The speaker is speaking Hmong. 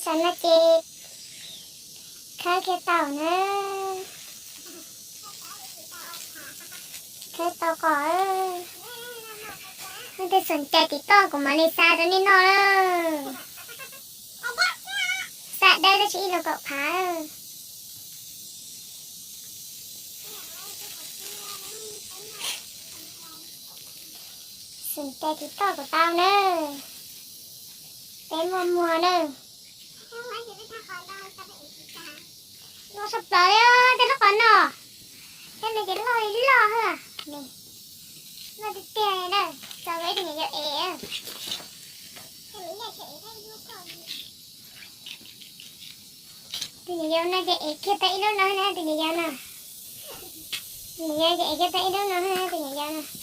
Saum no ces khawb kiag tau na, khawb tau qos. Leej twg xom cai tim toj kuv mam li xa rau nej noj lawm. Xa dawb tab sis ib los kaum phav. Xom cai tim toj kuv tau na, peb muaj muag na. Loj tshaj plaws li tej lub qos no, tej no ces loj li loj xwb. Loj tiag tiag na, txaus rau ib tug nyuam yaus ev. Tus nyuam yaus no ces ev kiag tau ib lub no na, tus nyuam yaus no. Tus nyuam yaus ces ev kiag tau ib lub no na, tus nyuam yaus no.